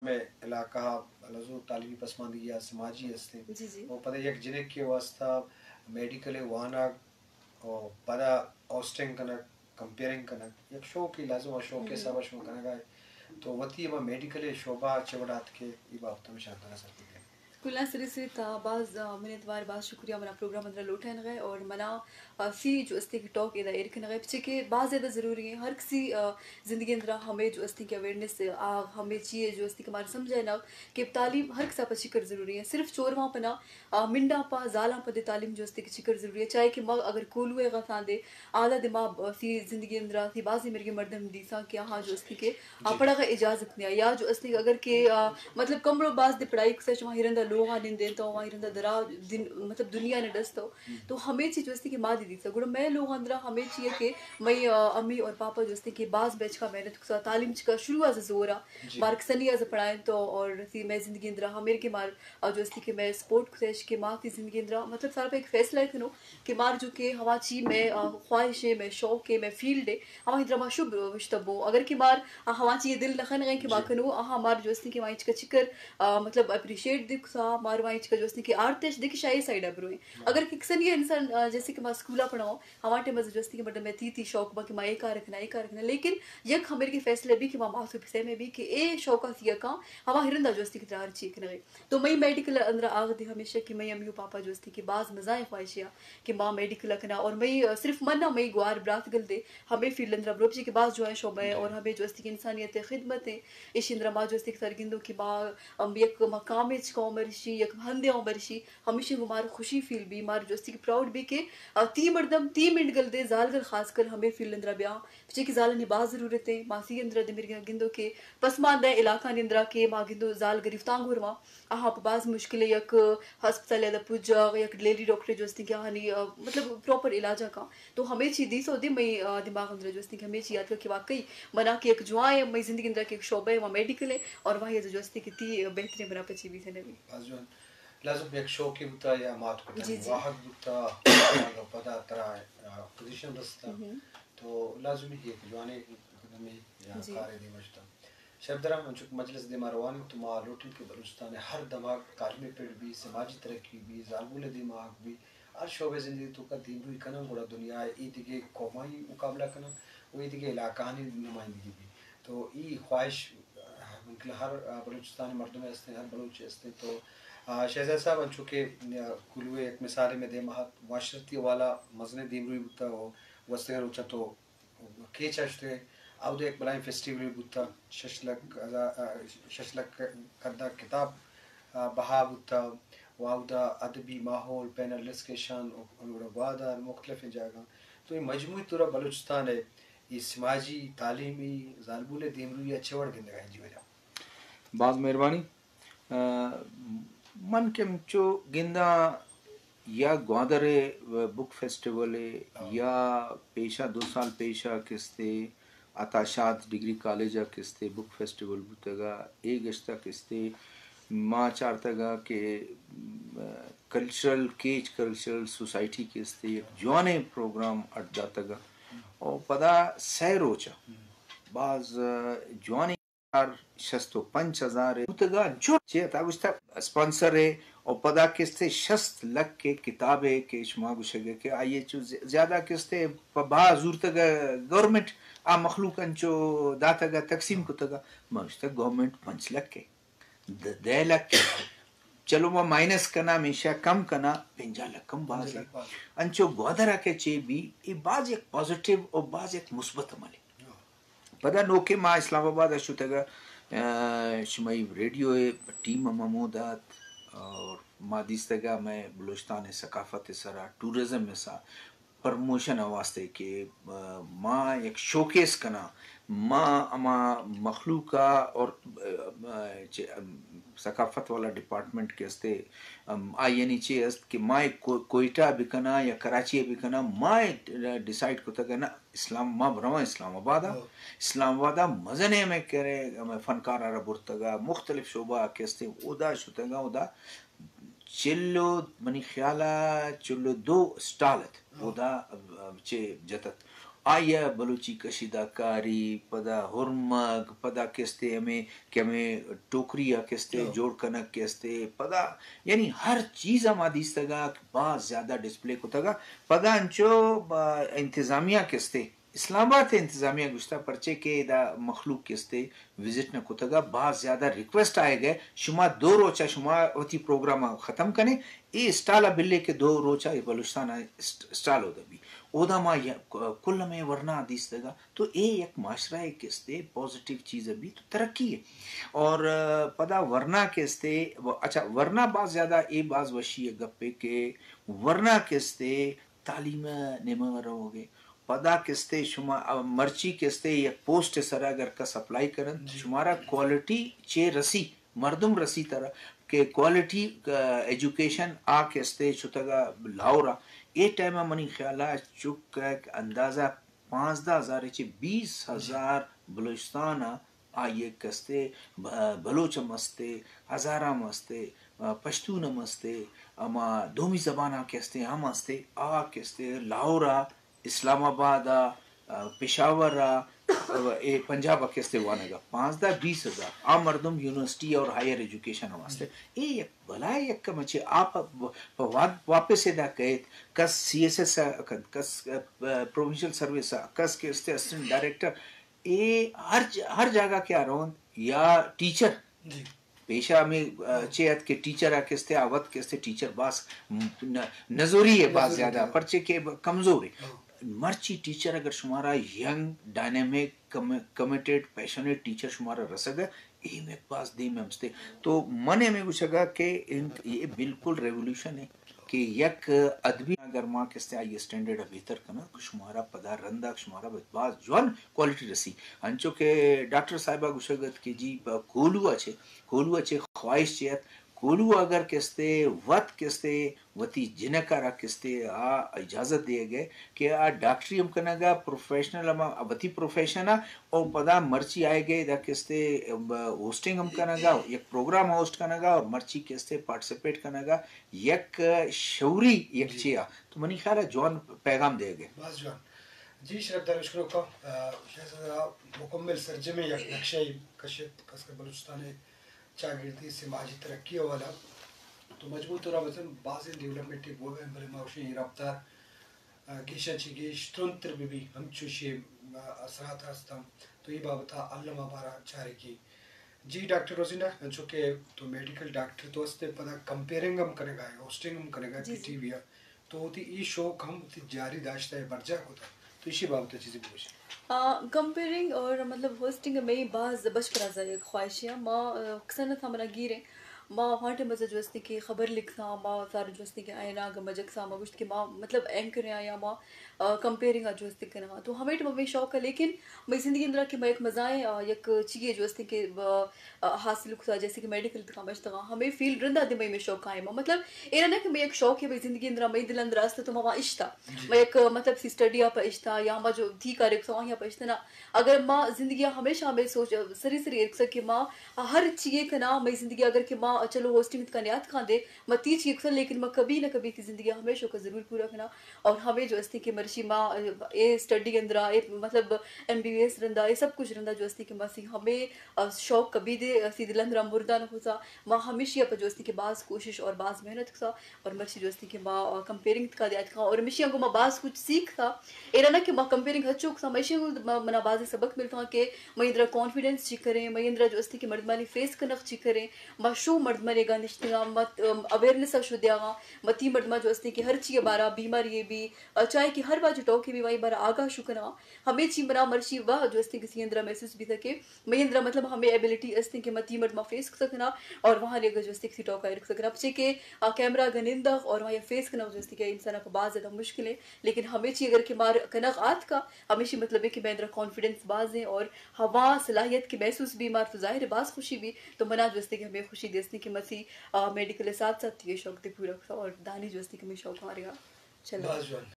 مئے علاقہ ء لازم تعلیمی پسماندگی ء سماجی است انت۔ جی، جی۔ و پدا یک جنک کے واسطہ میڈیکل ء وانگ و پدا ہاسٹنگ کنگ، کمپیئرنگ کنگ، یک شوقے لازم ء شوق ء ہم۔ حساب ء شما کنگ ء تو وتی ہما میڈیکل ء شعبہ ء چہ وڑ اتکے، اے بابت ء ہمیشہ ترا سرپد۔ کلاں سری سری تا باز، آ، منتوار، باز شکریہ منا پروگرام اندرا لوٹائینغ ء اور منا، آ، سی جو استی کہ ٹاک ادا ایر کنغ ء، پچے کہ باز زیادہ ضروری ہیں۔ ہر کسی، آ، زندگی اندرا ہمیں جو استی کہ اویئرنس آ ہمیں چیئے جو استی کہ مارا سمجھائے نا کہ تعلیم ہر کسا پہ چکر ضروری ہے۔ صرف چورواں پہ نا، آ، منڈاں پہ، زالاں پہ دے تعلیم جو استی کہ چکر ضروری ہے۔ چاہے کہ ما اگر کولو ء غفاں دے، آدا دے ما، آ، سی زندگی اندرا سی بازی مرگی مردم دیساں کہ آہاں جو استی کہ آ، جی۔ پڑھگ ء اجازت نیا، یا جو استی اگر کہ، آ، مطلب کمرو باز دے پڑھائی کسے شما ہرندا لوغا نندے تو وہاں ہرندا درا دن، مطلب دنیا نے ڈستو۔ ہم۔ تو ہمیں چی جو استی کہ ما دی دیسا۔ گڑا میں لوغ اندرا ہمیں چی ہے کہ میں، آ، امی اور پاپا جو استی کہ باز بیچ کا محنت کسا، تعلیم چکا شروع از زورا، جی۔ مارکسنی از پڑھائیں تو اور سی میں زندگی اندرا ہمیں کہ مار، آ، جو استی کہ میں سپورٹ کسے کہ ما سی زندگی اندرا مطلب سارا پہ ایک فیصلہ ہے تھنو۔ کہ مار جو کہ ہما چی میں، آ، خواہش ہے، میں شوق ہے، میں فیلڈ ہے، ہما ہی درا ما شب وشتہ بو۔ اگر کہ مار، آ، ہما چی دل نہ خنغیں کہ ما جی۔ کنو، آہاں مار جو استی کہ وائیں چکا چکر، آ، مطلب اپریشیٹ دی کسا، مار وائیں چکا جو استی کہ آرتش دی کہ شاہی سائیڈ ء برویں۔ ہاں۔ اگر کہ کسنی انسان، آ، جیسے کہ ما سکولا پڑھاؤں، ہما ٹائم از جو استی کہ مطلب میں تی تی شوق با کہ ما اے کار کنا، اے کار کنا، لیکن یک ہمیں کہ فیصلہ بھی کہ ما ماسو پسے میں بھی کہ اے شوق سی کاں ہما ہرندا جو استی کہ ترا ہر چی کنغے۔ تو مئی میڈیکل اندرا آغ دی ہمیشہ کہ مئی امی و پاپا جو استی کہ باز مزائیں خواہشیا کہ ما میڈیکل کنا اور مئی، آ، صرف من نہ، مئی گوار برات گل دے ہمیں فیلڈ اندرا بروپ جی کہ باز جوائیں شعبہ ہے جی۔ اور ہمیں جو استی کہ انسانیت خدمت ہے، ایش اندرا ما جو استی کہ سرگندو کہ ما، ام، یک مقام اچ قوم برشی، یک ہندے ہوں برشی، ہمیشہ گو مار خوشی فیل بی، مار جو استی کہ پراؤڈ بی کہ، آ، تی مردم، تی منڈ گل دے، زال گل خاص کر ہمیں فیلڈ اندرا بیا، پچے کہ زالانی باز ضرورت ہے، ماسی اندرا دے مرگا گندو کہ پسماندہ علاقہ نے اندرا کہ ما گندو زال گریفتان گورواں، آہاں پہ باز مشکل ہے، یک ہسپتال یا دا پجاغ، یک لیڈی ڈاکٹر جو استی کہ آہانی، آ، مطلب پراپر علاج کاں۔ تو ہمیں چی دی سو دی مئی، آ، دماغ اندرا جو استی کہ ہمیں چی یاد کر کہ واقعی منا کہ یک جوائیں مئی زندگی اندرا کہ یک شعبہ ہے، وہ میڈیکل ہے اور وہی جو استی کہ تی بہترین بنا پچی بھی تھے نبی۔ باز جوان۔ لازم یک شوقے بوتا یا مات کتا جی، جی۔ واہگ بوتا، آگا پدا ترا، آ، پوزیشن رستا۔ ہم۔ تو لازمی یک جوانے قدمے یا جی۔ کارے دیما شتا۔ شرف درام، انچو کہ مجلس دیما روان انت، تو ما لوٹیں کہ بلوچستان ہر دماغ تعلیمی پڑ بی، سماجی ترقی بی، زالبول دیما آگ بی، ہر شعبہ زندگی توکا دیمروی کنن، گڑا دنیا اے دگہ قومائی مقابلہ کنن و اے دگہ علاقہانی نمائندگی بی۔ تو ای خواہش، آ، ممکن ہر، آ، بلوچستان مردم ہستیں، ہر بلوچ ہستیں۔ تو، آ، شہزاد صاحب، انچو کہ، آ، کلوے یک مثالے میں دیما ات، معاشرتی حوالہ مزنیں دیمروی بوتا و گوستگیں روچاں تو کیچ ء شتئے، اود ء یک بلاہیں فیسٹیولے بوتگ، شش لکھ ہزار، شش لکھ قد ء کتاب بہا بوتگ و اود ء ادبی ماحول، پینل ڈسکشن، گڑا گوادر، مختلفیں جاگہاں۔ تو اے مجموعی طور ء بلوچستان ء اے سماجی، تعلیمی، زالبول ء دیمروئی ء چہ وڑ گندگ ء انت جی وجہ؟ باز مہربانی۔ ء من کہ چو گنداں یا گوادر ء بک فیسٹیول ء ہاں۔ یا پیشا دو سال پیشا کستے عطا شاد ڈگری کالج ء کستے بک فیسٹیول بوتگ ء اے گشتہ کستے ما چارتگ ء کہ، م، کلچرل کیچ کلچرل سوسائٹی کستے یک جوانیں پروگرام اڈ داتگ ء اور پدا سئے روچ ء باز جوانیں شست و پنچ ہزار ء بوتگ ء انچو چے عطا گوشتہ اسپانسر ء او پدا کستے شست لکھ ء کتاب ء کہ شما گوشگ ء کہ آئی ء چو زی-، زیادہ کستے پہ بہا زورتگ ء گورنمنٹ آ مخلوق انچو داتگ ء تقسیم کتگ ء۔ ما گوشتہ گورنمنٹ پنچ لکھ ء، د-، دہ لکھ ء۔ چلو ما مائنس کناں، ہمیشہ کم کناں، پنجاہ لکھ ہم باز ہے۔ پنجاہ لکھ باز ہے۔ انچو گوادر ء کہ چے بی، اے باز یک پازیٹیو اور باز یک مثبت عمل ہے۔ پدا نوکیں ما اسلام آباد ء شتگ ء، ء، شمئی ریڈیو ء ٹیم ہم ہمود ات اور ما دیستگ ء مئے بلوچستان ء ثقافت ء سرا ٹورزم ء سا پروموشن ء واسطے کہ، ء، ما یک شوکیس کناں، ما ہما مخلوق ء اور، ء، ء، چہ، ثقافت والا ڈپارٹمنٹ کہ استے، ام، آئی یعنی چے است کہ ما کو-، کوئٹہ بکناں یا کراچی بکناں، ما ڈیسائیڈ کتگ ء نہ اسلام، ما برواں اسلام آباد ء۔ ہو۔ اسلام آباد ء مزنیں ہمے کرے، ہمے فنکار ء را برتگ ء، مختلف شعبہ ء کہ استیں، اودا شتگ ء، اودا چل و، منی خیال ء چل و دو اسٹال ات، ہو۔ اودا، ا، چے جت ات۔ آئی ءَ بلوچی کشیدہ کاری، پدا ہرمگ، پدا کستے ہمے کہ ہمے ٹوکری ءَ کستے جوڑ کنگ کستے، پدا یعنی ہر چیز ءَ ما دیستگ ءَ کہ باز زیادہ ڈسپلے کتگ ءَ۔ پدا انچو با-، انتظامیہ کستے، اسلام آباد ءِ انتظامیہ گوشتہ، پرچے کہ ادا مخلوق کستے وزٹ نہ کتگ ءَ، باز زیادہ ریکویسٹ آئیگ ءَ، شما دو روچ ءَ شما وتی پروگرام ءَ ختم کنے، اے اسٹال ءَ بلے کہ دو روچ ءَ اے بلوچستان ءَ اسٹ-، اسٹال اودا بی۔ اودا ما ی-، کل ہمے ورنا دیستگ ءَ۔ تو اے یک معاشرہ ءِ کہ استے پازیٹیو چیز ءَ بی تو ترقی ءَ۔ اور، آ، پدا ورنا کہ استے، اچھا، ورنا باز زیادہ اے باز وشی ءِ گپے کہ ورنا کہ استے تعلیم ءِ نیمگ ءَ روگ ءَ۔ پدا کہ استے شما، آ، مرچی کہ استے یک پوسٹ ءِ سرا اگر کس اپلائی کننت، شمارا کوالٹی چے رسی، مردم رسی ترا کہ کوالٹی، آ، ایجوکیشن آ کہ استے شتگ ءَ لاہور ءَ۔ اے ٹائم ءَ منی خیال ءَ چک ءِ اندازہ پانزدہ ہزار چہ بیس ہزار بلوچستان ءَ آئی ءِ کستے، ب-، بلوچ ہم استے، ہزارہ ہم استے، پشتون ہم استے، ہما دومی زباناں کہ استے ہم استے، آ کہ استے لاہور ءَ، اسلام آباد ءَ، پشاور ءَ، اے پنجاب ءَ کہ استے وانگ ءَ پانزدہ بیس ہزار آ مردم یونیورسٹی اور ہائر ایجوکیشن ءَ واسطے۔ اے یک بلائے یک مچے آ پ-، پ-، وا-، واپس ادا کئیت، کس سی ایس ایس ءَ کنت، کس، آ، پروونشل سروس ءَ، کس کہ استے اسسٹنٹ ڈائریکٹر، اے ہر ج-، ہر جاگہ کہ آ رونت یا ٹیچر، پیشہ ہمے، آ، چے ات کہ ٹیچر ءَ کہ استے آ وت کہ استے ٹیچر باز ن-، نزوری ہے باز زیادہ، پرچے کہ ب-، کمزور ہے۔ مرچی ٹیچر اگر شمارا ینگ، ڈائنامک، کم-، کمیٹڈ، پیشنیٹ ٹیچر شمارا رسگ ہے، اے میں باز دیم ہم استے۔ تو من ہمے گوشگا کہ ان، یہ بالکل ریولوشن ہے۔ کہ یک ادبی اگر ما کستے آئی اسٹینڈرڈ ءَ بہتر کناں، کہ شمارا پدا رندا کہ شمارا باز جوان کوالٹی رسی۔ انچو کہ ڈاکٹر صاحبہ گوشگ ات کہ جی، ب-، کوہلو ءَ چے، کوہلو ءَ چے خواہش چے ات، کوہلو ءَ اگر کستے وت کستے وتی جنک ءَ را کستے آ اجازت دیگ ءَ کہ آ ڈاکٹری ہم کنگ ءَ، پروفیشنل ہم وتی پروفیشن ءَ، او پدا مرچی آئیگ ءَ ادا کستے، ب-، ہوسٹنگ ہم کنگ ءَ، یک پروگرام ہوسٹ کنگ ءَ اور مرچی کستے پارٹیسپیٹ کنگ ءَ، یک شعوری یک چیا۔ تو منی خیال ءَ جوان پیغام دیگ ءَ۔ باز جوان۔ جی شرفدار اشکنوکا، آ، شہزادہ مکمل سرجمیں یک نقشہ کشت، خاص کر بلوچستان ءِ چاگردی سماجی ترقی حوالہ۔ تو مجموعی طور ءَ مثلاً بازیں ڈیولپمنٹ بوگ ءَ، بلے ما گوشیں اے رفتار، آ، گیشاں چہ گیش ترندتر بہ بی، ہمچوشی، آ، اثرات ہستاں۔ تو اے بابت ءَ الم ءَ بارہ چارگی۔ جی ڈاکٹر روزینہ، انچو کہ تو میڈیکل ڈاکٹر تو استے، پدا کمپیئرنگ ہم کنگا ہے، ہوسٹنگ ہم کنگا ہے پی ٹی وی ءَ۔ تو وتی اے شوق ہم وتی جاری داشتہ ءُ برجاہ کتہ۔ تو ایشی بابت ءَ چیزے بگوش۔ آ، کمپیئرنگ اور مطلب ہوسٹنگ مئے باز بچپن ءَ یک خواہشے۔ ما، آ، کسان ءَ تھا منا گیریں۔ ما وانٹے مزہ جو استے کہ خبر لکھتاں، ما سارا جو استے کہ آئیناں گمجک سا ما گوشت کہ ما مطلب اینکر آں یا ما، آ، کمپیئرنگ ءَ جو استے کناں۔ تو ہمے ٹائم ہمے شوق ہے، لیکن مئے زندگی اندرا کہ ما یک مزائیں، آ، یک چیئے جو استے کہ، آ، آ، حاصل کتا، جیسے کہ میڈیکل تکا مشتغاں، ہمے فیلڈ رندا دے مئے، مئے شوق آئے ما۔ مطلب، ایرا نہ کہ مئے یک شوق ہے، مئے زندگی اندرا مئے دل اندرا است تو ما وہاں اشتا۔ جی۔ مئے یک، آ، مطلب، سی اسٹڈی آ پہ اشتا، یا ما جو تھی کارے کتا وہاں پہ اشتا نا۔ اگر ما زندگی ہمیشہ ہمے سوچ، آ، سری سری ایرکسا کہ ما ہر چیئے کنا، مئے زندگی اگر کہ ما چلو ہوسٹنگ تکا نیات کان دے، ما تی چیئے کتا، لیکن ما کبھی نہ کبھی تی زندگی ہمے شوق ضرور پورا کنا۔ اور ہمے جو استے کہ مرشی ما، اے اسٹڈی اندرا، اے مطلب ایم بی بی ایس رندا، اے سب کچھ رندا جو استے کہ ما سی ہمے، آ، شوق کبھی دے، سی دل اندرا مردہ نہ کھوسا۔ ما ہمیشی اپا جو استے کہ باز کوشش اور باز محنت کھوسا اور مرشی جو استے کہ ما، آ، کمپیئرنگ تکا دے اتکا اور ہمیشی انگو ما باز کچھ سیکھتا۔ ایرا نہ کہ ما کمپیئرنگ ہچو کھوسا، ہمیشی انگو ما، منا بازیں سبق ملتا کہ مئے اندرا کانفیڈنس چی کریں، مئے اندرا جو استے کہ مردمانی فیس کنخ چی کریں، ما شو مردمانی گا نشتگاں، ما، ام، اویئرنس ء شو دیاغاں، ما تی مردماں جو استیں کہ ہر چی ء بارا بیماری ء بی، ء چاہے کہ ہر واجہ ٹوکے بی، ما اے بارا آگاہ شو کناں۔ ہمے چی منا مرشی واہ جو استیں کہ سی اندرا محسوس بیتگ کہ مئے اندرا مطلب ہمے ایبلٹی استیں کہ ما تی مردماں فیس کت کناں اور وہاں اگر جو استیں کسی ٹوکا ایر کت کناں۔ پچے کہ آ کیمرہ گا نندغ اور وہاں یا فیس کنغ جو استیں کہ انسان ء پہ باز زیادہ مشکل ہے۔ لیکن ہمے چی اگر کہ مار کنغ آتکا، ہمیشی مطلب ہے کہ مئے اندرا کانفیڈنس باز ہیں اور ہما صلاحیت کہ محسوس بی مار تو ظاہر ہے باز خوشی بی۔ تو منا جو استیں کہ ہمے خوشی دے استیں کہ مسی، آ، میڈیکل ء ساتھ ساتھ تی اے شوق تے پورا کتا اور دانی جو استیں کہ ہمے شوق آریا چلا۔ باز جوان۔